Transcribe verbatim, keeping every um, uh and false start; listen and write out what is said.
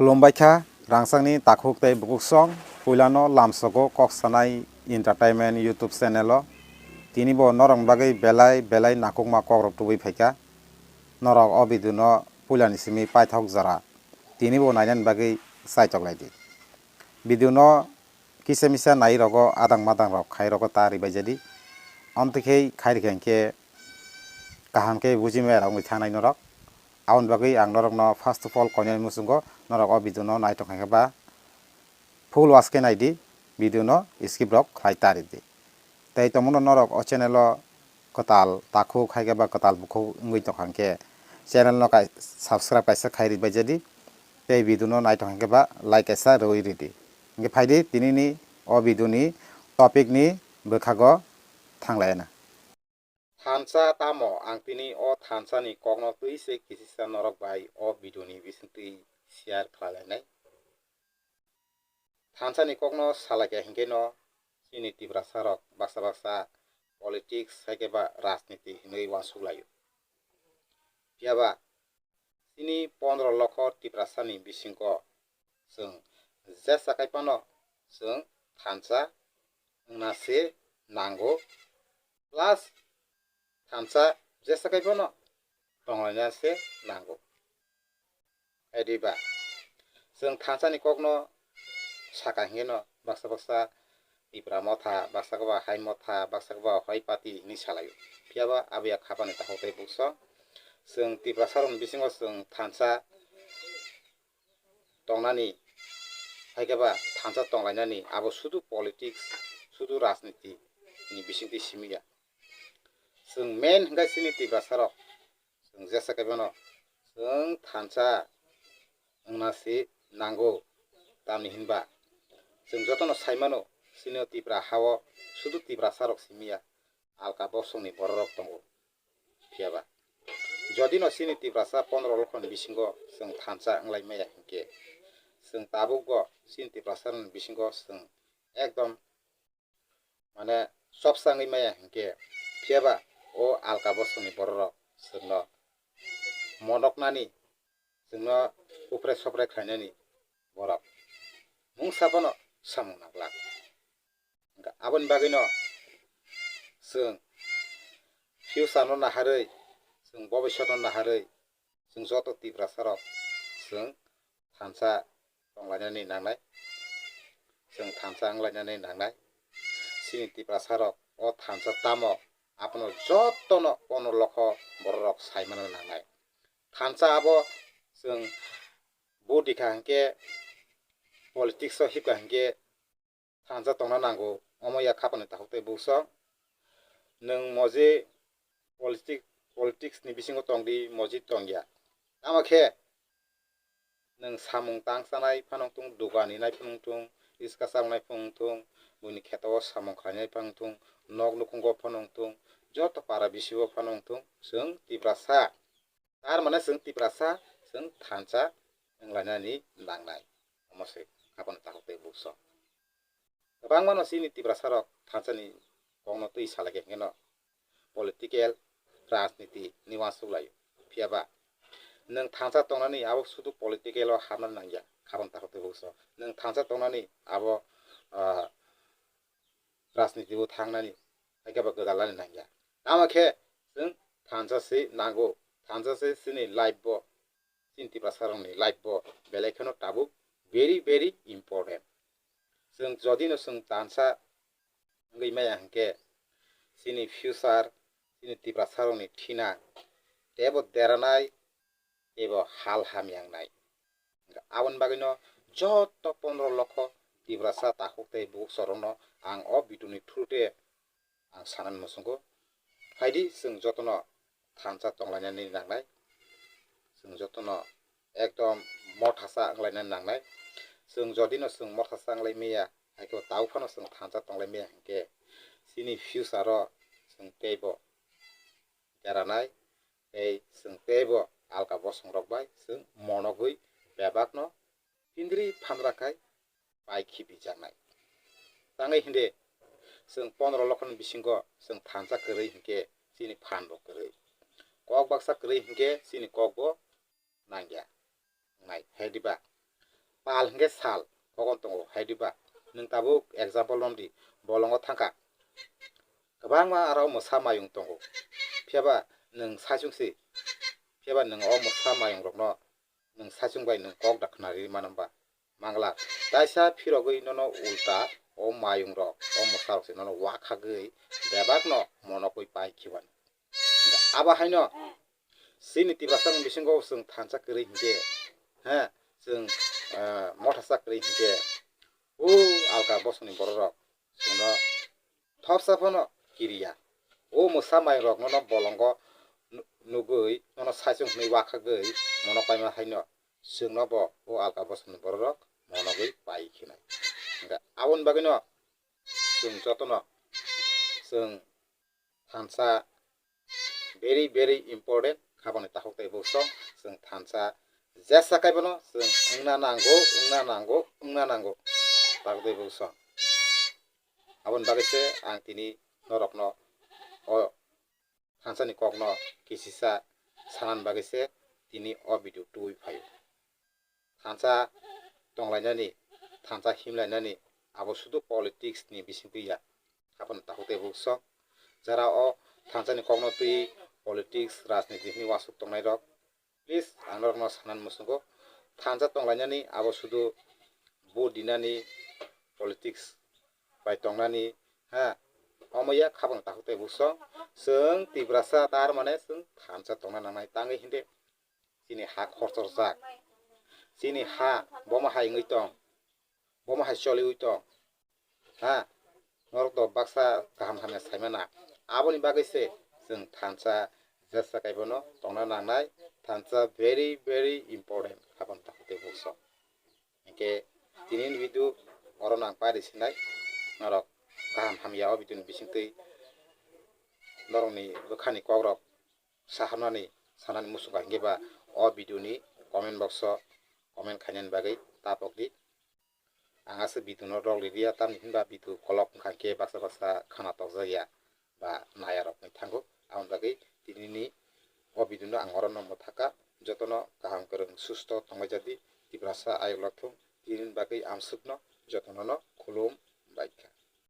Khulumbai kha, rangchakni takhuk tei bukuksong, puilano lamsogo kok sanai entertainment YouTube channel o. Tini bo norokni bagwi belai belai nakukma kokrok tubui phaikha. Norok o video no puilani simi paithak jora tini bo nainani bagwi chaitok lai di. Video no kisa misa nai rogo adang madang rok khai rogo ta ribai jadi. Amtwi khe khai rikha hinkhe kaham khe buji maya rok wngwi thangnai norok. Aboni bagwi ang norokno first of all koinani muchungo norok o video no nai tongkha khe ba full watch khe nai di, video no skip rok khlai ta ri di. Tei tongmano norok o channel o kwtal takhuk hai khe ba kwtal bukhuk wngwi tongkha hinkhe channel no kai-, subscribe kaisa khai ribai jadi. Tei video no nai tongkha hinkhe ba like kaisa rwi ri di. Hinkhe phai di tinini o video ni topic ni bwkhago thang lai na. Thansa tamo? Ang tini o thansani kokno twi se kisisa norok bai o video ni bisingtwi share khlai lainai. Thansani kokno salai kha hinkhe no chini Tiprasa rok baksa baksa politics hai khe ba rajniti hinwi uansuk laio. Phiya ba chini pondro lokho Tiprasa ni bisingo chwng jesa kai phano chwng thansa wngna se nango, plus thansa jesa kai phano tonglaina se nango. Hai di ba, chwng thansani kokno saka hinkhe no baksa baksa Tipra motha, baksa khe ba hai motha, baksa khe ba hai party hinwi salaio. Phiya ba abo ya khapani takhuk tei bukso. Chwng Tiprasa rokni bisingo chwng thansa tongnani, hai khe ba thansa tonglainani abo sudu politics, sudu rajniti ni bisingtwi simi ya. Chwng main hinkhe chini Tiprasa rok, chwng jesa khe bono chwng thansa wngna se nango, tamni hinba chwng jotono sai mano chini o Tipra hao sudu Tiprasa rok simi ya, alka bosongni borok rok tongo. Phiya ba jodi no chini Tiprasa pondro lokhoni bisingo chwng thansa wnglai maya hinkhe, chwng tabuk bo chini Tiprasa rokni bisingo chwng ekdom mane chopsa wngwi maya hinkhe, phiya ba o alka bosongni borok rok chwngno monoknani, chwngno upre sopre khlainani borok mungsa bono samung nanglak. Hinkhe aboni bagwino chwng future no naharwi, chwng bobiswt no naharwi, chwng joto Tiprasa rok chwng thansa tonglainani nangnai, chwng thansa wnglainani nangnai. Chini Tiprasa rok o thansa tamo, abono jotono ono lokho borok rok sai mano nangnai. Thansa abo chwng vote rikha hinkhe, politics o hipkha hinkhe thansa tongna nango, omo ya khapani takhuk tei bukso. Nwng moji politic-, politics ni bisingo tongdi, moji tongya. Tamo khe nwng samung tang chanai phano wngthung, dugan hinai phano wngthung, riska chalnai phano wngthung, buini kheto o samung khlainai phano wngthung, nok nukhungo phano wngthung, joto para bisi o phano wngthung, chwng Tiprasa. Tar mane chwng Tiprasa, chwng thansa wnglainani nangnai. Omo se khapani takhuk tei bukso. Kwbangma no chini Tiprasa rok thansa ni kokno twi salai khe hinkhe no political, rajniti ni uansuk lai. Phiya ba nwng thansa tongnani abo sudu political o hapna nangya, khapani takhuk tei bukso. Nwng thansa tongnani abo, ah, rajniti o thangnani, hai khe ba gwdalnani nangya. Tamo khe chwng thansa se nango, thansa se chini life bo, chini Tiprasa rokni life bo belai kheno tabuk very, very important. Chwng jodi no chwng thansa wngwi maya hinkhe chini future, chini Tiprasa rokni thina teibo deranai, teibo hal hamya wngnai. Aboni bagwino joto pondro lokho Tiprasa takhuk tei bukhuksong rokno ang o video ni through te ang sanani muchungo. Phaidi chwng jotono thansa tonglainani nangnai, chwng jotono ekdom mothasa wnglainani nangnai. Chwng jodino chwng mothasa wnglai maya, hai khe tabuk phano chwng thansa tonglai maya hinkhe chini future o chwng teibo deranai, tei chwng teibo alka bosong rok bai chwng monogwi bebak no pindri phandra khai pai khibijaknai. Tangwi hinde chwng pondro lokhoni bisingo chwng thansa kwrwi hinkhe chini phan bo kwrwi. Kok baksa kwrwi hinkhe chini kok bo nangya. Nai, hai diba? Pal hwnkhe sal, kogon tongo, hai diba? Nwng tabuk example romdi, bolongo thangkha. Kwbangma aro mwsa mayung tongo. Phiyaba nwng saichung si, phiyaba nwng o mwsa mayung rokno nwng saichung bai nwng kok da khwnari mano ba? Mangla, taisa phirogwi nono ulta o mayung rok, o mwsa rok se nono wakhagwi bebak no monokwi pai khiban. Abo haino chini Tiprasa ni bisingo chwng thansa kwrwi hinkhe, he, chwng, eh, mothasa kwrwi hinkhe, o alka bosongni borok rok chwngno thopsa phano kiriya. O mwsa mayung rok nono bolongo nu-, nugwi nono saichung hwnwi wakhagwi monok paima haino chwngno bo o alka bosongni borok rok monogwi pai khinai. Hwnkhe aboni bagwino chwng jotono chwng thansa very, very important, khabangni takhuk tei bwsong chwng thansa jesa kaibono chwng wngna nango, wngna nango, wngna nango, takhuk tei bwsong. Aboni bagwi se ang tini norokno o thansani kokno kisisa sanani bagwi se tini o video tubui phaio. Thansa tonglainani, thansa himlainani, abo sudu politics ni bisingtwi ya. Haphano takhuk tei bwsong. Jara o thansani kokno twi politics, rajniti hwnwi uansuk tongnai rok, please ang norokno sanani muchungo. Thansa tonglainani abo sudu vote dinani, politics bai tongnani, ha, omo ya khabang takhuk tei bwsong. Chwng Tiprasa tar mane chwng thansa tongna nangnai tangwi hinde. Chini ha khorchorjak, chini ha bomo hai wngwi tong, bomo hai choliwi tong, ha, norok to baksa kaham hamya saimana. Aboni bagwi se chwng thansa jesa kaibono tongna nangnai, thansa very, very important, khabang takhuk tei bwsong. Hinkhe tini ni video oro nang pari sinai, norok kaham hamya o video ni bisingtwi norokni bwkhani kokrok saharnani sanani muchungo hinkhe ba o video ni comment box o comment khainani bagwi tapok di. Ang aswk video no rwk liya, tamni hinba video kolok wngkha hinkhe baksa baksa khana tokjakya ba naya rok wngwi thango. Aboni bagwi tinini o video no ang oro no mwthaka. Jotono kaham kwrwng susto tongbai jadi, Tiprasa ayuk lok thung. Tinini bagwi amswkno jotono no khulum bai kha.